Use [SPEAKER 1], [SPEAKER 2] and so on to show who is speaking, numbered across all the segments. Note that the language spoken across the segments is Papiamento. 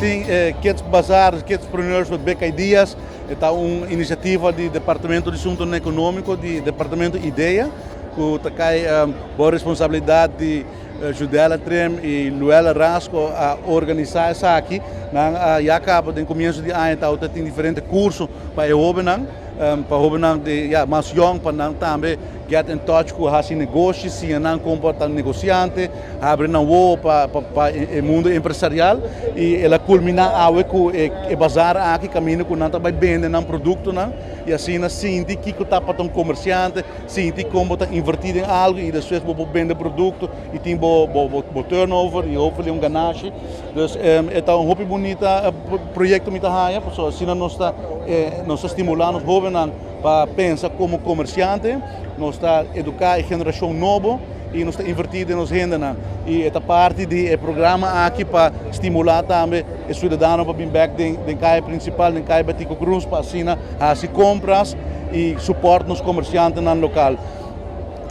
[SPEAKER 1] Tin e Kids Bazaar, Kidspreneurs with Big Ideas. Ta un inisiativa di Departamento di Asuntonan Ekonómiko di Departamento IDEA ku ta kai bou responsabilidat di Judella Trim i Luella Rasco a organisá esaki. Nan a ya kaba den komienso di aña tabata tin diferente kurso pa e hóbennan, pa hóbennan di ya mas yòn pa nan tambe get in touch ku hasi negoshi, siña nan kon pa ta negosiante, habri nan wowo pa pa e mundo empresarial i el a kulminá awe ku e bazar aki kaminda ku nan ta bai bende nan produktonan i asina sinti kiko ta pa ta un komersiante, sinti kon bo ta invertí den algu i despues bo por bende produkto i tin bo bo turnover i hopefully un ganashi. Dus e ta un hopi bunita proyekto mi ta haña pasobra asina nos ta nos ta stimulá nos hóbennan pa pensa komo komersiante, nos ta eduká e generashon nobo i nos ta invertí den nos hendenan. I e ta parti di e programa aki pa stimulá tambe e siudadano pa bin bèk den kaya prinsipal, den kaya Betico Cruz pa asina hasi kompras i supòrt nos komersiantenan lokal.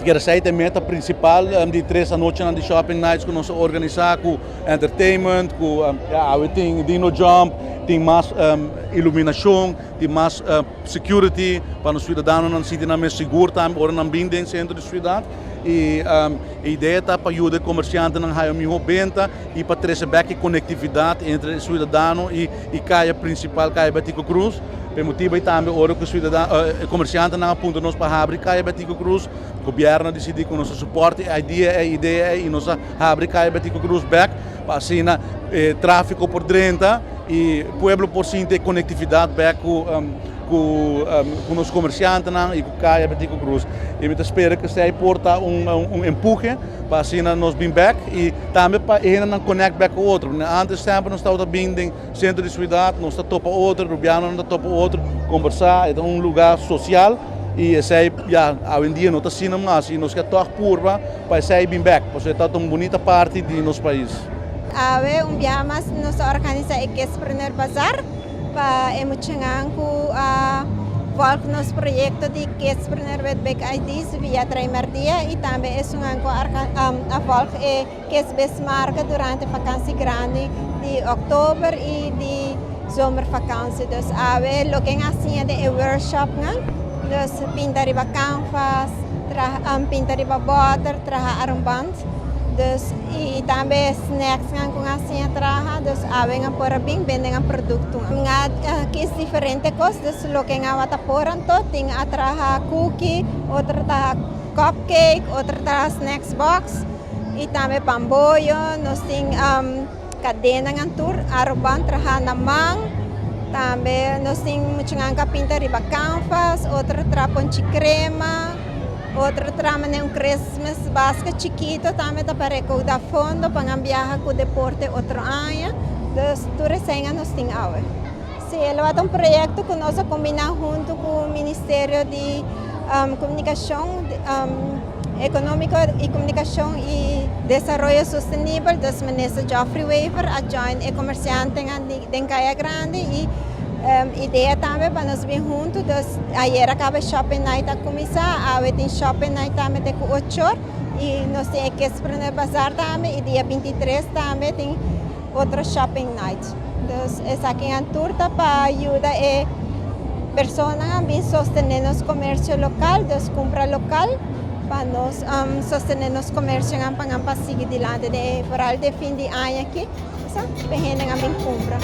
[SPEAKER 1] Kier esei ta e meta prinsipal di tres anochinan di Shopping Nights ku nos a organisá ku entertainment, ku awe tin Dino Jump, tin mas iluminashon, tin mas security pa nos ciudadanonan sinti nan mes sigur tambe ora nan bin den centro di ciudad y e idea ta pa yuda e comerciantenan haya un miho benta y pa trece bek e conectividad entre e ciudadano y caya principal, caya Betico Croes. Pa e motibo ey tambe ora cu e comerciantenan a puntra nos pa habri caya Betico Croes, gobierno a dicidi cu nos a support e idea ey, idea ey y nos a habri caya Betico Croes bek pa asina e trafico por drenta y pueblo por sinti e conectividad bek cu cu nos comerciantenan y cu Caya Betico Croes. Y mi ta spera cu esey por ta un un empuje pa asina nos bin bek y tambe pa e hendenan connect bek cu otro. Antes semper nos tabata bin den centro di ciudad, nos ta topa otro, rubianonan ta topa otro, conversa, e ta un lugar social y esey ya awendia no ta asina mas y nos ke tog purba pa esey bin bek pasobra e ta un bunita parti di nos pais.
[SPEAKER 2] Awe un biaha mas nos ta organisa e Kidspreneur Bazaar pa e muchanan ku a volg nos proyekto di Kidspreneur with Big Ideas via Traimerdia i tambe esunnan ku a volg e Kids Biz Market durante vakansi grandi di oktober i di zomervakansi. Dus awe loke nan a siña den e workshopnan, dus pinta riba canvas, traha pinta riba bòter, traha armband. Dus y tambe snacks nan cu a siña traha, dus awe nan por a bin bende nan producto. Nan a kies diferente cos, dus loke nan a wata por anto, tin a traha cookie, otro ta cupcake, otro ta snacks box y tambe pamboyo, nos tin cadena nan tur aruban traha na man, tambe nos tin mucha nan ca pinta riba canvas, otro traha ponchi crema. Otro trama den un Christmas basket chikito tambe ta pa recauda fondo pa nan biaha cu deporte otro aña. Dus tur eseinan nos tin awe. Si, e lo ta un proyecto cu nos a combina hunto cu Ministerio di Comunicacion Economico y Comunicacion y Desaroyo Sostenibel. Dus Minister Geoffrey Wever a join e comerciantenan den Caya Grandi y Idea tambe pa nos bin huntu, dus ayer a kaba shopping night a kuminsá, awe tin shopping night tambe te ku ochor i nos tin e Kispreneur Bazaar tambe i dia 23 tambe tin otro shopping night. Dus esakinan tur ta pa yuda e personanan bin sostené nos komersio lokal, dus kumpra lokal pa nos sostené nos komersionan pa nan pa sigui dilanti den e foral den fin di aña aki, pa hendenan bin kumpra.